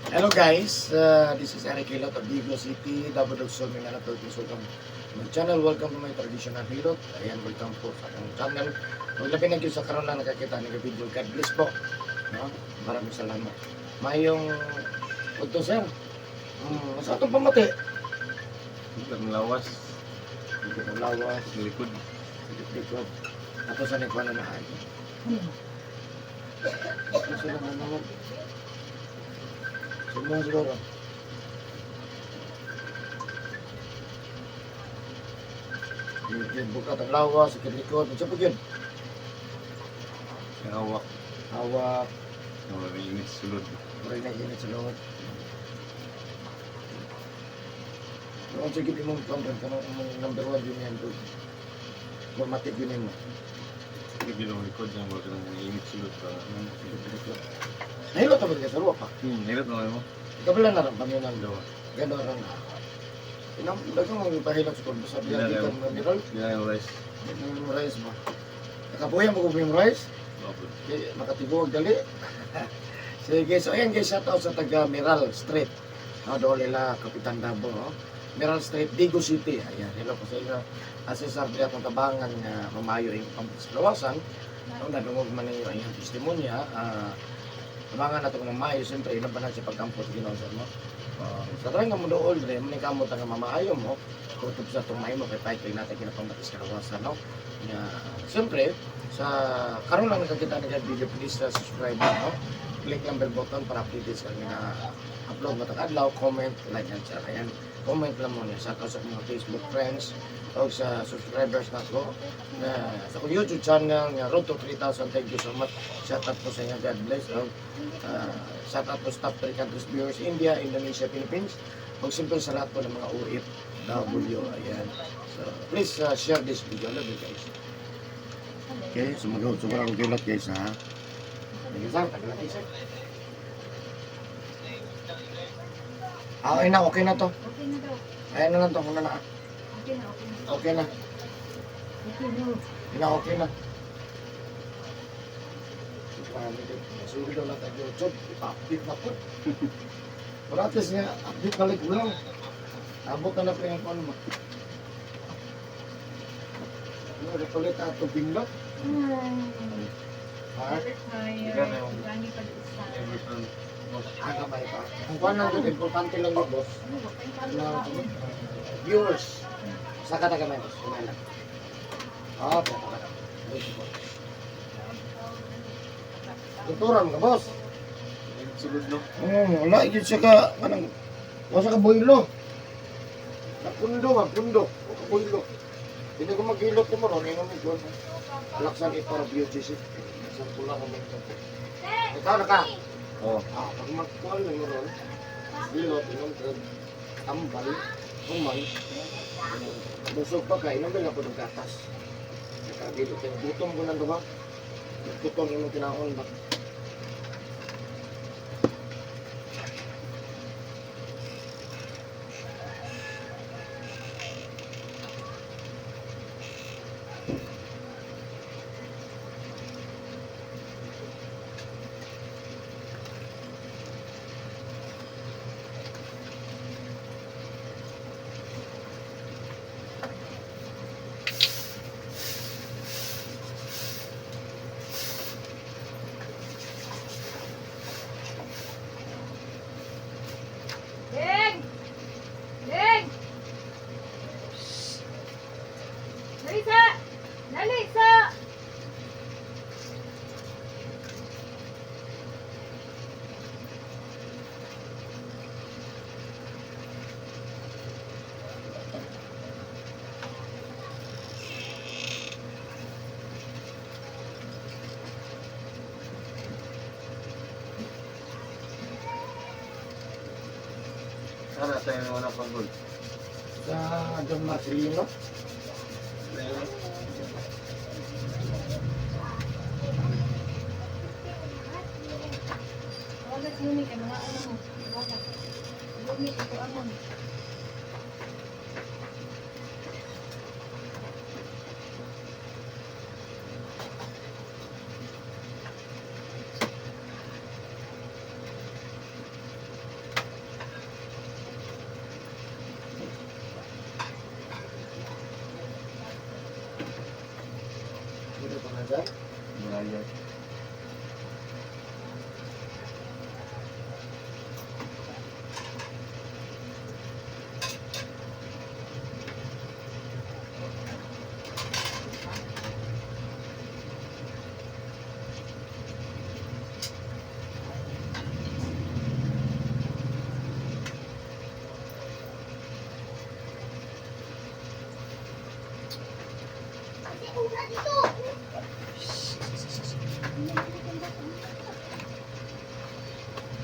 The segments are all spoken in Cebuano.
Hello guys, this is Eric Hilot of Digos City, Davao del Sur, Mindanao, Philippines. Welcome to my channel, welcome to my traditional hilot. Ayan, welcome po sa akong channel. Kung labi na gyud sa karon lang nakakita ng video, God bless po. No? Maraming salamat. Mayong udto, sir. Sa atong pamati. Ang lawas, Hindi ko lawas, likod. likod. Ato sa nagkuha na naan. Ato sa naman naman. Sumuha siguro. Yung bukat ang lawas, sakit likod, unsa pa gyud? Ang hawak. Hawak, Ang init sulod. murag na init sa loob. Pero unsa gyud imong kuan ron, kanang imong number one yun yan bro. Formative yun mo. Hindi ang likod niya, wala nang init sulod pa. Sakit likod. Nahilo ta ba ka sa ruwa pa? Hilot na mo. Kabila na rin pamyunan. Dawa. Gano'n rin. Inam, daghang mga pahilot sa kulbo sa biya Hindi na dito mga miral. Hindi na yung rice. Memorize ba? Nakabuhay mo kung memorize? Bakit? Okay, makatiguag dali. Sige, so ayan guys, shout out sa taga Miral Street. No, doon nila Kapitan Dabo. No? Miral Street, Digo City. Ayan, hello po sa inyo. As Sir atong tabangan nga mamayo yung pampuslawasan. No, nadungog man ninyo ang iyang testimonya. Tabangan nato kung mamayo, siyempre ilan pa na siya pagkampo sa Ginoo sir, no? Sa tanan nga mo dool dre, mo kamot nga mamaayo mo, kutob sa itong mo kay pahit kay natin kinapamatis kalawasan, no? Nga, siyempre, sa karon lang nakakita ng video, please subscribe na, no? Click lang bell button para updated sa mga upload matag adlaw, comment, like and share. Ayan, comment lang mo niya. Shout out sa mga Facebook friends o sa subscribers na ko na sa akong YouTube channel nga Road to 3,000. Thank you so much. Shout out po sa inyo. God bless. O, shout out po sa top 3 countries viewers, India, Indonesia, Philippines. O simple sa lahat po ng mga OFW. Ayan. So, please share this video. I love you guys. Okay, sumunod. Sobrang gulat guys ha. Sige sir, tagal natin sir. Ah, okay na, okay na to. Okay na daw. Ayan na lang to, muna na. Okay na, okay na. Okay na. Okay na. Okay na, okay na. Sulit daw natin YouTube, ipa-update na po. Pero at least nga, update balik mo lang. Abot na lang yung ano mo. Ano, repalit ato binlot. Ay. Ha? Never tired. Ikaw na yung- Gani pa isa. Every time. Ah, kamay pa. Ang kuwan lang yun, importante lang yun, boss. Ano ba? Kayo pa Na, viewers. Sa kata kamay, boss. Kamay lang. Ah, okay, okay. Wait, boss. Tuturan ka, boss. Init sulod no? Wala, yun siya ka, kanang, wala siya ka buhilo. Napundo ba, pundo. O ka buhilo. Hindi ko maghilot ko mo ron, yun ang may Alaksan ito, beauty si. Sa pula ko may ito. Ikaw na ka. Oo. Ah, pag magkuhan mo ron, hilot, inom ka, tambal, human, busog pa ka, inom ka na po ng gatas. Nakagilot kayo. Gutom ko nang ba? Gutom imong kinaon ba? Deng! Deng! Shh! Dali sa! Dali sa! Sana tayo naman ang panggol. Sa Don Marcelino. Wala si Yumi kay mga ano mo. Wala. Yumi ito ano. Sir? Brian.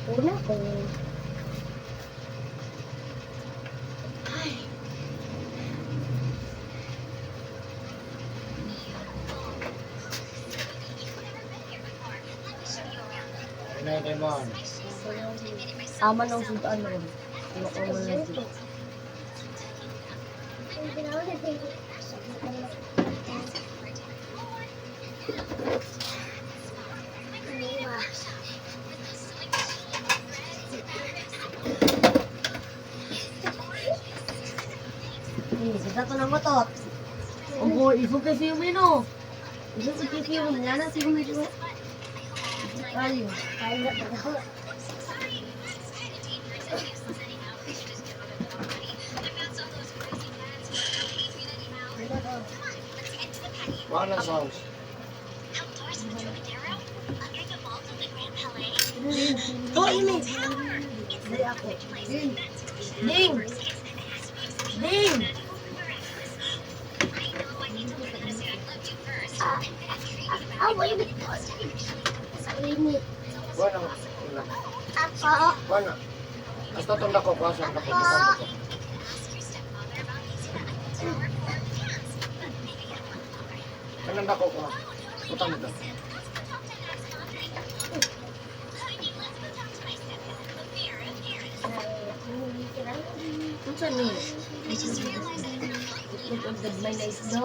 Una ko. Inay Demon. Ama ng sudan ron. Ano ko man lang dito. Sa to na motor. Ogo, iso kasi yung mino. Iso kasi yung nana siguro ito. Kayo. Wala sauce. Oh, ini. Dali ako. Ding. Ding. Ding. Wala. Wala. Wala. Hasta tong dako ko sa dako ko. Kanang dako ko. Butang nito. Unsa ni? Itlog ang gagmay na isda.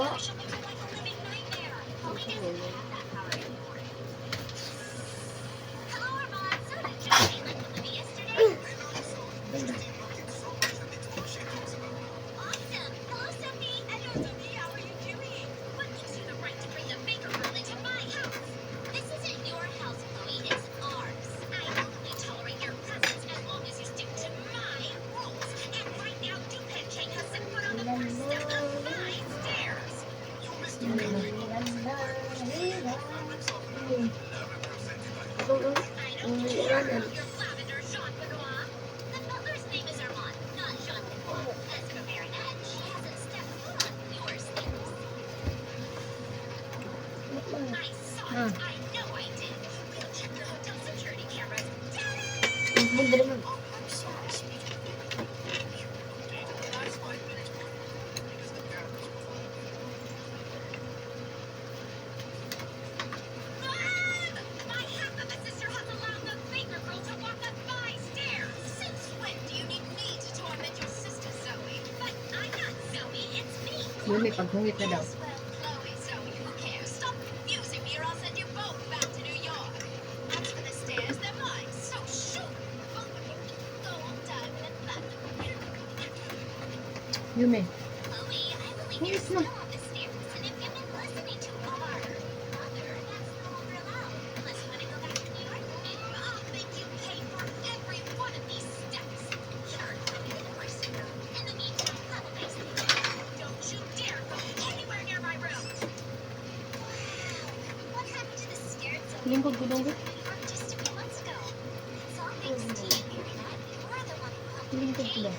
Dali mo. Yun, may paghungit na daw. Yumi. Hingis na. Lingkod ko dong. Lingkod ko ba?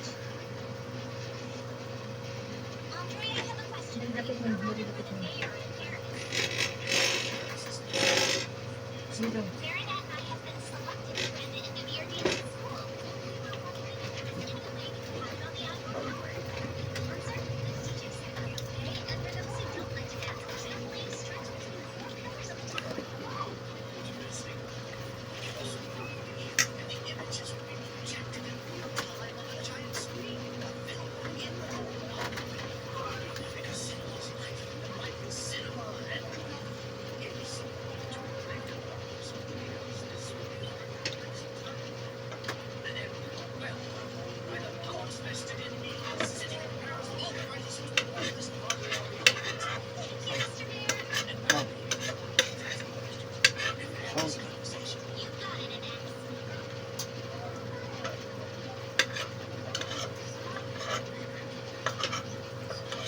Dapit mo, dapit mo. Sino?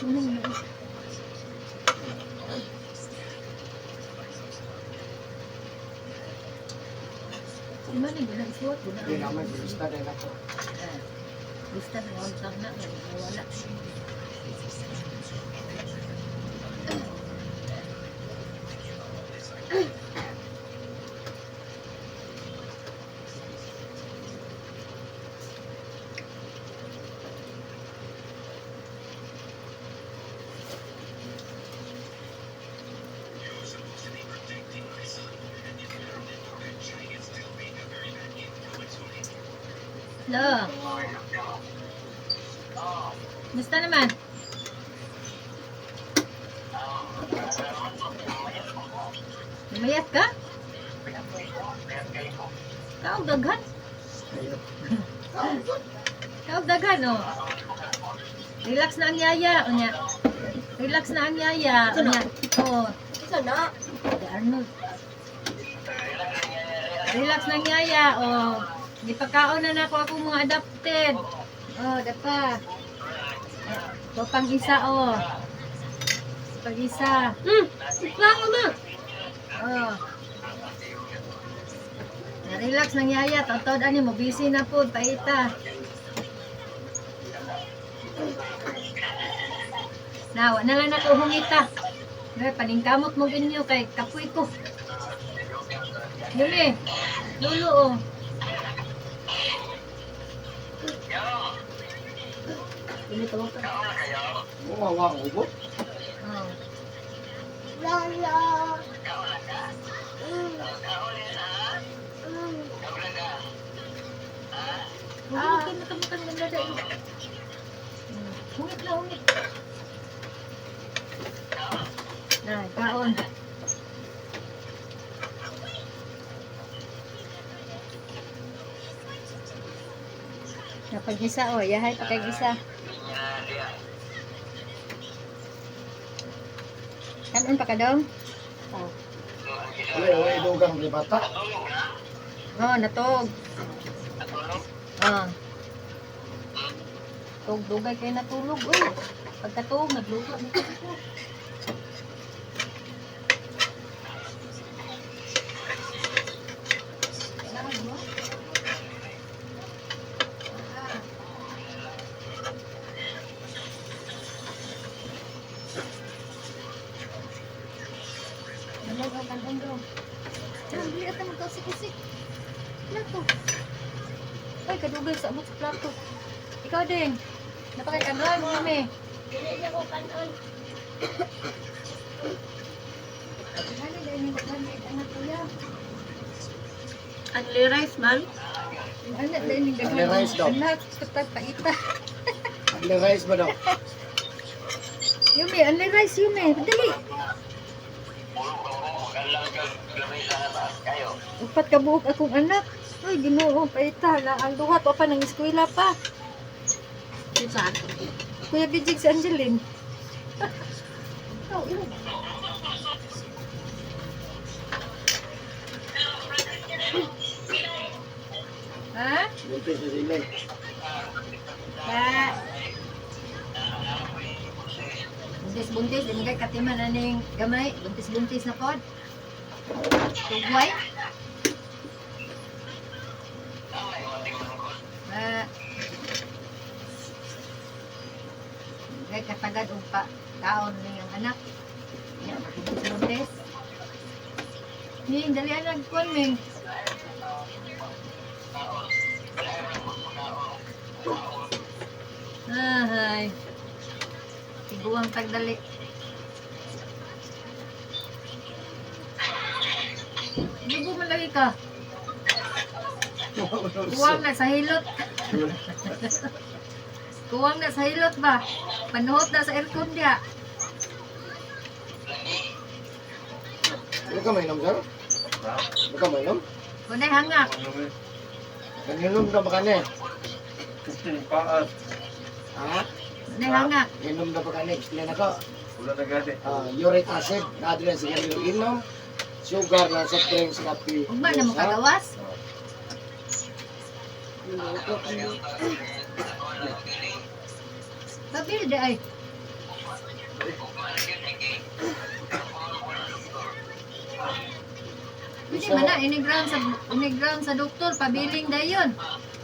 Si Manny, guna isuot, guna. Hindi naman, bilista din ako. Ah, Basta na utang na, wala. Lo. Basta naman. Lumayat ka? Kaog daghan. Ayun. Kaog daghan oh. Relax na ang yaya unya. Relax na ang yaya unya. Oo. Isa na. Si Arnold. Relax na ang yaya oh. Gipakaon na nako akong mga adopted. Oh, dapa. Ito pang isa oh. Pag isa. Klaro na. Oh. Na-relax nang yaya, taon ani mo busy na po, paita. Na, wa na lang nako hungita. Ay, paningkamot mo inyo kay kapoy ko. Yumi, lulo oh. Ini tawag ka. Bumawa ang ubo. Oh. Lala. Hungit kayo matamutan ng dada. Hungit na, hungit. Na, kaon. Napag-isa, oh. Yahay, pagkag-isa. Kanon pa ka dong? Oh. Uy, uy, dugang ribata. Oh, natog. Ah. Tug, dugay kayo natulog, uy. Pagkatug, nagluto. Na ko. Kailangan mo? Ah. Dalag ang kanon dong. Ang bigat naman kausik-usik. Plato. Ay, kadugay sa abot sa plato. Ikaw din. Napakikanon, kami. Dili niya ko kanon. Ano din yung anak kuya? Only rice man. Ano din yung Only rice daw. Anak, katag paita. Only rice ba daw? Yumi, only rice, Yumi. Dali. Upat ka buok akong anak. Ay, Ginoo, paita. Na, ang duha to pa ng eskwela pa. Isa. Kuya Bijig si Angeline. Oh, ilo. Ha? Buntis na sila eh. Ba? Buntis-buntis, di mo kay katiman aning gamay. Buntis-buntis na pod. Tugway. Ba? Kay katagad og pa taon ni ang anak. Ya, buntis-buntis. Ning, dali anak kuan ming. Ahay. Tiguang tagdali. Dugo man lagi ka. Kuwang na sa hilot. Kuwang na sa hilot ba? Panuhot na sa aircon diya. Ano ka mainom, sir? Ano ka mainom? Kunay hangak. Nanginom na ba ka na eh? Paas. Ha? Kunay hangak. Inom na ba ka na? Explain ako. Wala na gani. Ah, uric acid, naadto na sigarilyo inom, sugar na soft drinks, kape. Ugma na mo kagawas. Babil di ay. Hindi man na inigram sa doktor pabiling dayon.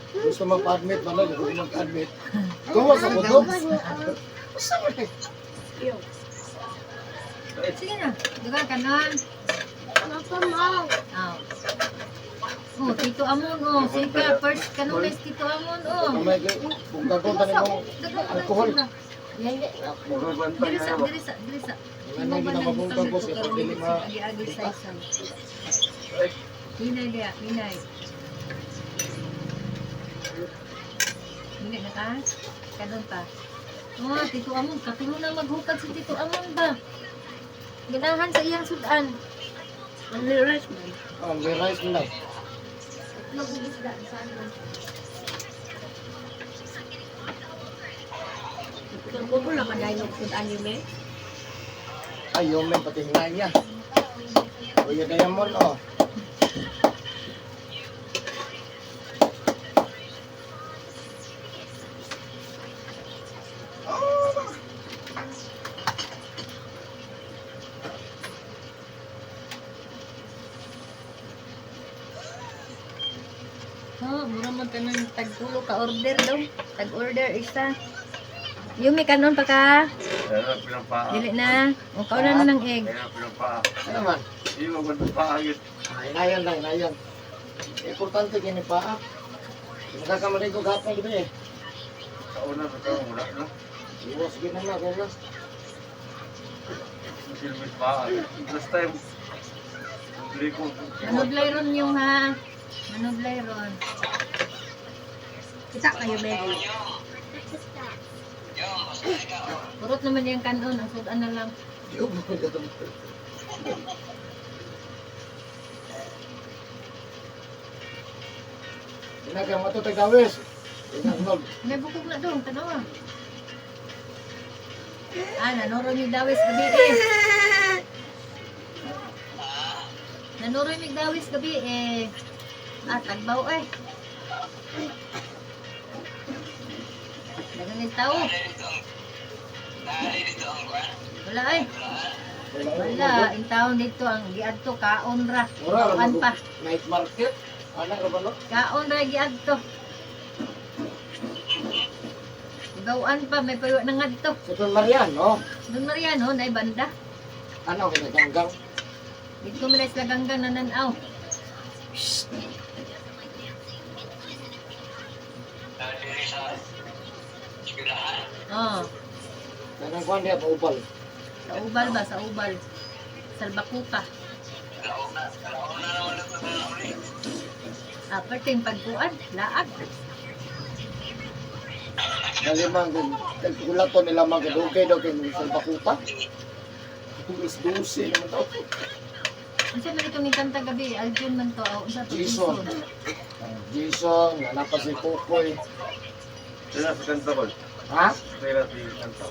Gusto magpa-admit ba lang? Kung mag-admit. Gawa sa kutob. Basta mo eh. Sige na, duga kanon. Aw. Oh, Tito Amon oh, sika first kanunay si Tito Amon oh. Kamay ko. Kung gagawin tanin mo alcohol. Diri sa diri sa diri sa. Wala nang ginamabungkag ko sa pagdili ma. Agi-agi sa isa. Hinay dia, hinay. Dili na ka? Kanon pa. Oh, Tito Amon, katulo na maghukad si Tito Amon ba? Ganahan sa iyang sudan. Only rice man. Oh, may rice mo lang. Itlog ug isda saan man. Kung ko lang man dahil sudan yun eh. Ay, yung may pati hinay niya. Kuya Diamond, oh. Oh, mura man tanan tagtulo ka order daw. Tag-order isa. Yumi kanon pa ka? Kaya na pinapaa. Dili na. O kauna na ng egg. Kaya na pinapaa. Ano man? Hindi mo paa yun. Ah, inayan lang, inayan. Importante kini pa. Ah. Nakakamali ko gapon dito eh. Sa una, sa taon, wala no? Iwas gina na, gina. Silbis paa. Last time, bili ko. Manublay ron yung ha. Manublay ron. Kita kayo may. Purot naman yung kanon. Ang sudan na lang. Di ko mo ito. Ginagawa mo ito, tagawis. Ginagawa. May bukog na doon. Tanawa. Ah, nanuro yung dawis gabi eh. Nanuro yung dawis gabi eh. Ah, tagbaw eh. Dagang yung tao. Wala eh. Wala. Yung taon dito ang giadto kaon ra. Mura, Kaon pa. Night market. Ano ka ba no? Kaon ra giadto. Gawaan pa may payo na ngadto. Sa Don Mariano. Don Mariano nay banda. Ano, kinaganggang. Dito man sila ganggang nananaw. Oh, Kanang kuhan diya, paupal. sa ubal ba, sa ubal. Salbakuta. Ah, perting pagkuan, laag. Dali man, kung kagkulato nila man, kadugay daw kay mga salbakuta. Alas 12 naman daw. Unsa man itong kanta gabi, Aljun man to, oh, unsa to Jason. Ah, Jason, wala pa si Kukoy. Kaya sa kanta ko. Ha? Kaya sa kanta.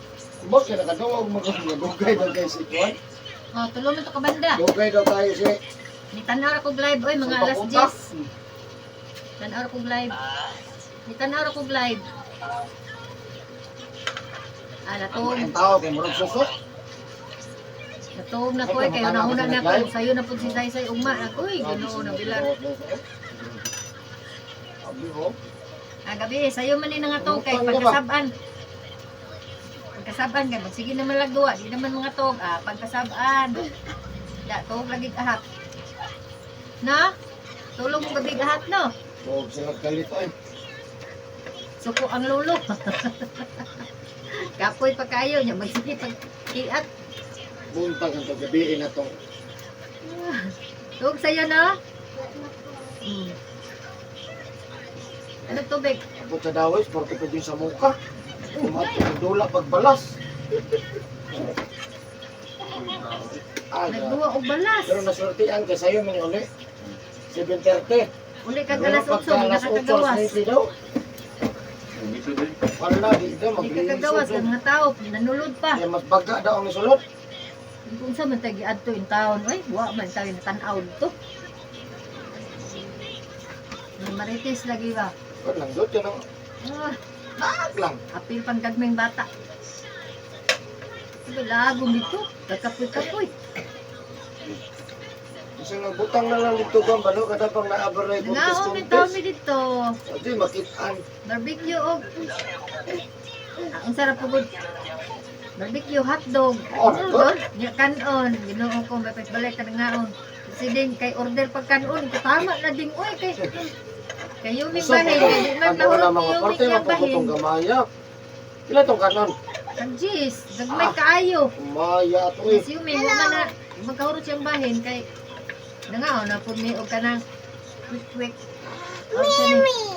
Boss, kaya nakadungog mo kung dugay daw kay si Kuan. Oh, tulo man to ka banda. Dugay daw tayo si Ni tan-aw ra kog live oy mga alas Salbakuta. 10. Tan-aw ra kog live. Ni tan-aw ra kog live. Ah, natog. Ang tao kay murag susok. Natuog na ko eh, kay una-una na ko. Sayo na pud si Saysay ugma. Uy, Ginoo na bilar. Abi ho. Ah, gabi, sayo man ni nga tog kay pagkasab-an. Pagkasab-an kay magsige naman lang duwa, di naman mga tog. Ah, pagkasab-an. Da, tog lagi ahap. Na? Tulog mo gabi ahap no? Huwag sila galit ay. Suko ang lolo. Kapoy pa kayo niya, magsige pag iat. Buntag ang kagabi na tong Tug sa'yo no? Ano tubig? abot sa dawis, porte pa din sa muka. Dula pagbalas. Ah, grabe. Nagduwa og balas. Pero nasurtian kay sayo man uli. 7:30. Uli kag Pero alas 8, pagka di alas na 8, kakagawas. alas 9 daw. Dito din. Wala, di daw. Di kakagawas Maglinis ang mga tao, nanulod pa. Kaya mas baga daw ang isulot. Kung sa man tagi adto in town, oy, wa man tayo natan-aw dito. May Marites lagi ba? Wala lang doon, yan ang Ah, naag lang. apil pang gagmeng bata. Sabi, lagom dito. Kakapoy-kapoy. Kasi nga butang na lang dito ko balo kada pang naabaray Nangaon kontes mi taon kontes. mi dito. Adi makitaan. Barbecue og ang sarap pugod. Barbecue hotdog. Oh, Ano doon? Nya kanon. Ginoo ko may balay ka nangaon. Si ding kay order pag kanon ko tama na ding oy kay kayo mi Usa bahin pa kay di man ang una nahurot mga ni parte yung man bahin. tong gamaya. Pila tong kanon? Ang jeez, gagmay kaayo. Maya to eh. Si Yumi mo man na magkahurot siyang bahin kay nangaon na pud mi og kanang quick quick.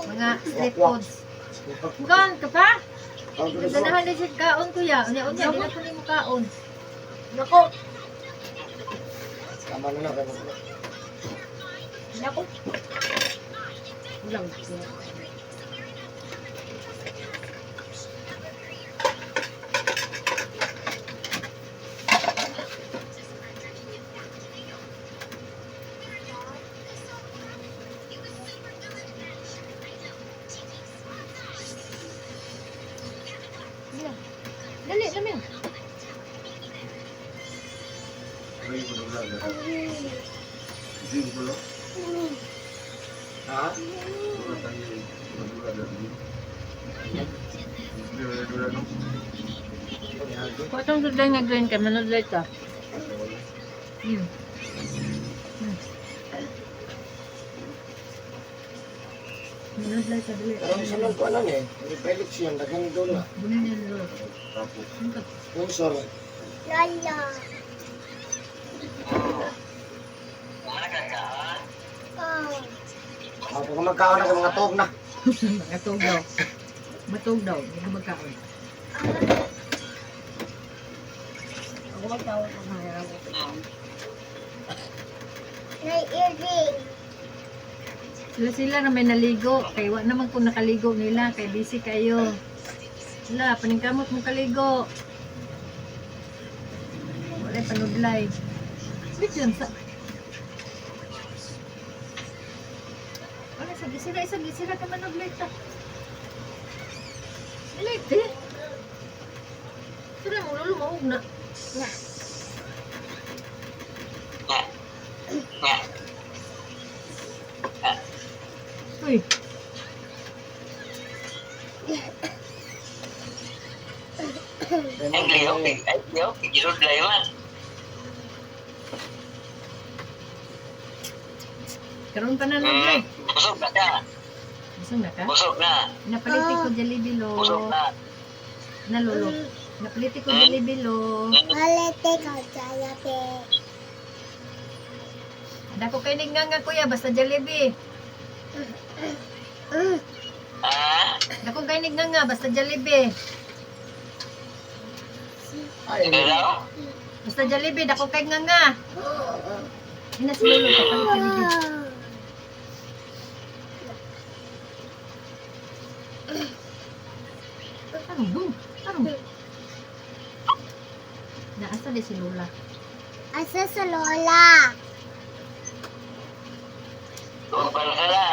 Mga street Wakwak. foods. Kaon ka pa? Ang bilis mo. Ganahan din siya kaon kuya. Unya unya di na po nimo kaon. Nako. Tama na na kayo. Nako. Kulang. Dali dali. Ay, madula na. Hindi ko lo. Ha? Wala tayo. Madula na. Hindi madula no. Kung itong sudlan nga green kay manudlay ta. Manudlay ta dali. Pero ang sunod ko ano eh. Felix yan, daghang dula. Bunin niya lolo. Tapos. Sponsor. Lala. Ako kung magkaon na kay mga tog na. Matog daw. Matog daw. Hindi ko magkaon. Ako magtawag ng mahirap. Sila sila na may naligo. Kay wa naman kung nakaligo nila. Kay busy kayo. Sila, paningkamot mo kaligo. Wala panudlay. Wait yun sa... Wala, sabi sila, isang sila ka manudlay ta. Dili, eh. Sila mo lolo maug na. Uy. Ay, lihok, ay, lihok, gisudlay man. Karon pa na nudlay. Busog na ka, Busog na ka? busog na, Napalitik ko Jollibee lo. busog na. Na lolo. Napalitik ko Jollibee lo. Dako kay nga nga kuya basta Jollibee. Ah, Dako kay nga nga basta Jollibee. Ay, ano daw? Basta Jollibee dako kay nga nga. Ina si lolo kapalit Jollibee. Tarong dong, tarong. Naasa di si Lola. Asa sa lola? Huwag pa na sila.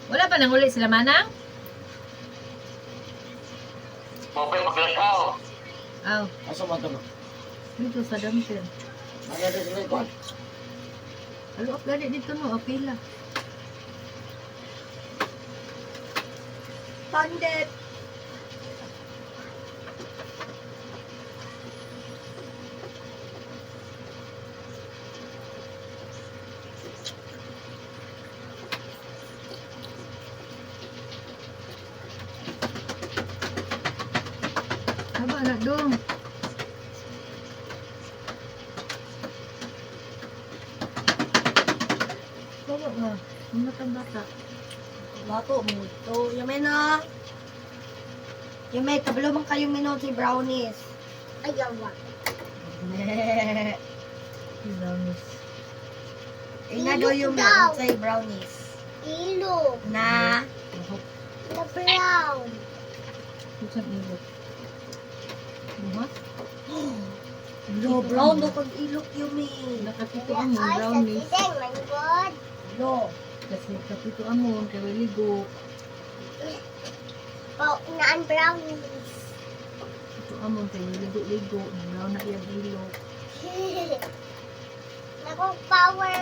Wala pa nang uli sila manang? Mupay maglakaw. Aw, asa man to no? dito sa dumpster. Ano din sila ikuan? Alo, up gani dito no, apila. Pandit. Haba na dong. Bawa nga. Mga bata. Bato mo to. Yummy na. Yummy, kabalo man kayo mino si brownies. Ayaw. Brownies. Ina daw yung say brownies. Ilog. Na. Buhok. The brown. Kusang ilok. Buhok? Lo, brown do kag ilok yumi. Nakapito amon, Ay, sa brownies. tideng, my God. Lo. Kasi kapito amon, kay waligo. Naan brownies. Ito Amon kay ligo-ligo, nang na iyang ilok. Ako power.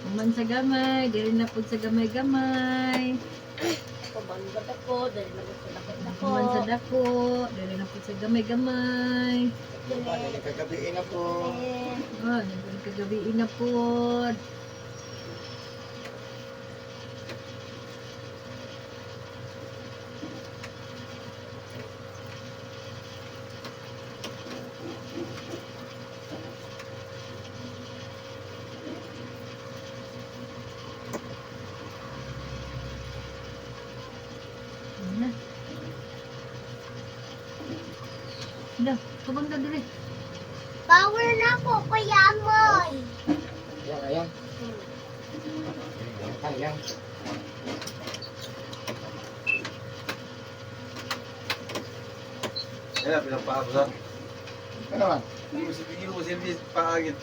Human sa gamay, diri na pud sa gamay-gamay. Pabanggat ako, dahil nagpapadakot ako. Human sa dako, diri na pud sa gamay-gamay. Dali kagabi na po. Oh, kagabi na pod. Na. Na, tubang na diri. Power na po, Kuya Amoy. Ayan, ayan. Ayan, ayan. Kaya pinapaabo sa. Ano man? Hindi mo silbi paagit.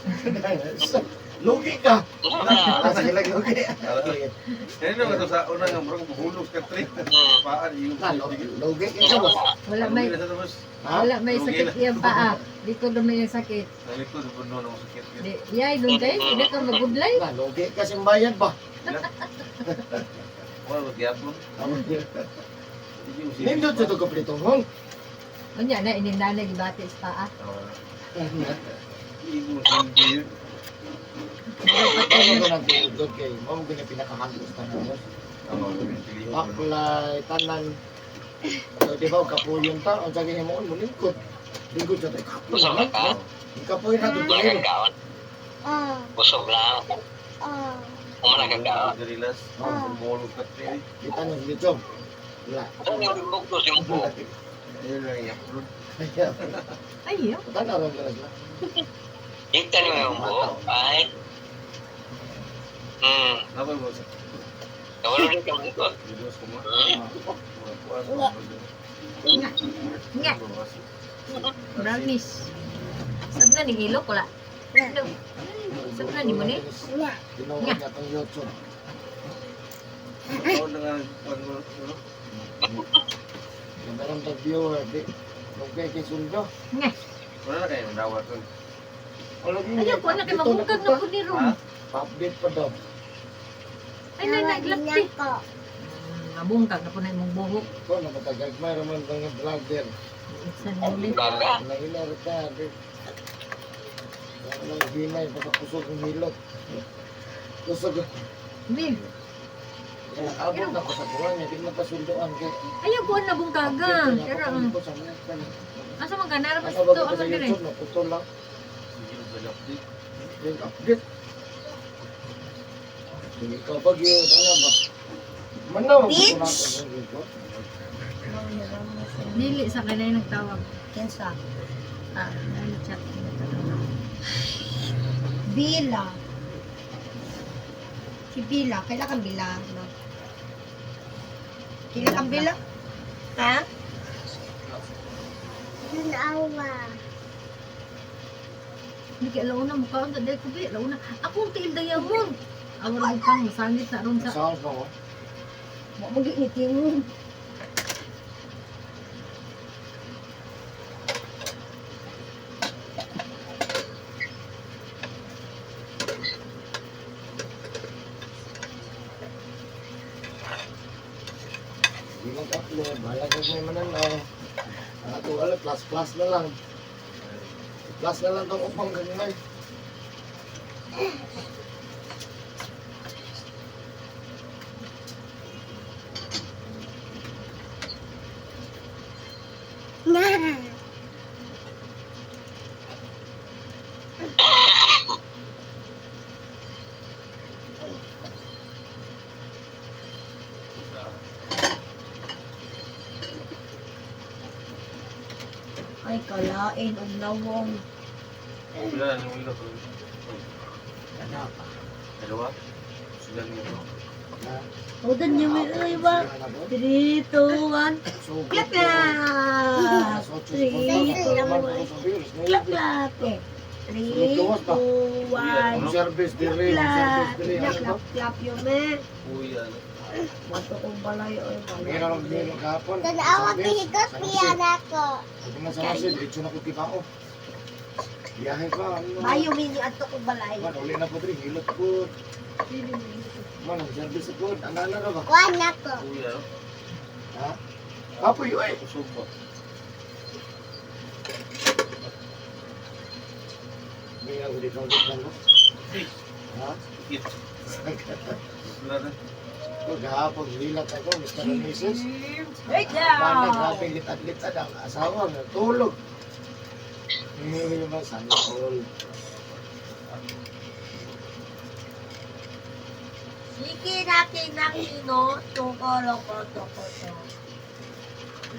Lugi ka! Ah, sige lang, lugi. Kaya naman ito sa una nga murag buhulog ka trip. Paan yung Na, lugi ka boss. Wala may Ha? wala may sakit iyang paa. Dito na may sakit. Sa likod puno ng sakit. Di, yay, doon kayo, hindi ka magudlay. Na, lugi ka simbayan ba? Wala ba gyapon? Hindi mo silbi. Nindot sa ito kapitong hall. Unya na, ininanay, gibati sa paa. Hindi mo silbi yun. Ano ka nang tinudod kay mo mo pinakahandlos tanan boss. Tama ko yung pilihan. Baklay, tanan. So, di ba, kapuyon ta, ang sabi mo, mo lingkod. Lingkod sa tayo, kapoy Busog na. na ka? Kapoy na, Wala tutuloy. kang kaon? Oh, Busog na. oh. Wala kang kaon. Dirilas. Buhulog ka trip. Kita nyo, YouTube. Wala. Ano yung bugtos yung buhok? Ayun lang i-upload. Ay, oh. Tanaw lang galas lang. Kita niyo yung buhok? Ay. Napay mo sa Wala rin kang bukod. videos ko mo. Nga. Nga. Brownies. Sab na ni ilok wala. No. Sab na ni mo ni. Na. Tinuod niya itong YouTube. Ako na nga ano. Yung meron tag viewer, di. Lugay kay sundo. Nga. Wala na kayo dawat ko. Wala din. Ayaw ko na kay mabungkag na po ni Ron. Ha? Pa-update pa daw. Ay, na naglapti. Ko. Mabungkag na po na imong buhok. Ito, napatagagmay raman mga vlogger. Isan mo ni. Gaga. Nahilar ka. Di. Wala lang hinay, pagkakusog ng hilot. Kusog. Bi, Abot na ko sa kuwan niya, di matasundoan kay. ayaw ko na bungkaga. Pero Update ko sa mga kan. asa man ka nara mas Ano ba to ko asa sa dire. YouTube, naputol lang. Sige update. Yung update. Sige ka pag yun, ano ba? Manaw, Bitch! ko na ako sa YouTube. Dili sa kanay nagtawag. Kinsa? Ah, ay chat. Bila. Si Bila. Kaila kang Bila? No? Kaila kang Bila? Ha? Awa. Hindi kay launa mo kaon dai ko bi launa. Akong tiil dayamon. Awar mo pang masangit na ron sa Sounds mo ko. Mo mo giitingon. Hindi mag-upload, bahala ka may mananaw. Ang ato ala, plus plus na lang. Plus na lang tong upang kanilay. Na. Ay, kalain og nawong. Wala na yung ilo. Ano pa? Dalawa. Sila niyo to. Na, Udan niyo may ay ba? 3, 2, 1. So, Clap clap! 3, 2, 1. Clap clap! Eh. 3, 2, 1. Service Clap dire, clap! service dire. Clap clap clap yun eh. Uy, ano. Bato kong balay oy balay. Meron ang meron kahapon. Tanawa Service, kihigot San Jose. niya na ko. Sabi nga sa Jose, diretso na ko kibao. Biyahe pa. Ano? Mayo mini adto kong balay. Man, uli na po diri, hilot po. Man, ang service po. Ano na ba? Kuan na ko. Kuya, no? Ha? Kapoy, oy! Kusog ba? May ako dito ang lang mo. Ha? Ikit. Wala na. Ko gahapon hilat ako, Mr. and Mrs. Wait Bana, lang! grabe litad-litad ang asawa natulog. Hindi ba sana all. Sige na kinakino toko loko toko to.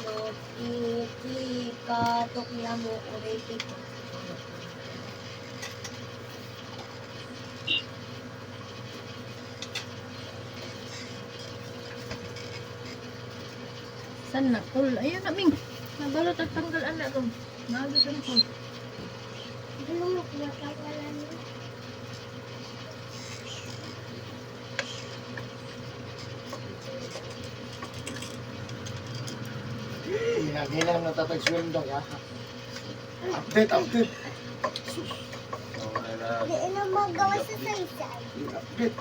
No ki ki ka tokiya mo oreki ko. San na kul? Ayun na, Ming. Nabalot at tanggal anak ko. Naagis ang kul. Bulong ko wala na. Hinang-hinang natatag sweldo ha. Update, update. Wala na. Di na magawa sa saysay. Update.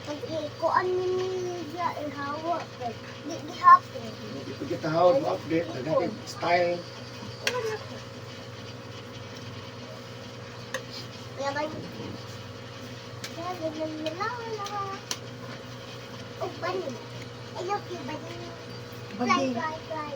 Pag ikuan ni niya ihawa. Di gihapon. Hindi pa kita hawag mo update. Daghang style. Kuan na ko. Yaman. La la la la la la. Oh, bunny. I love you, bunny. Fly, Badi. fly, fly.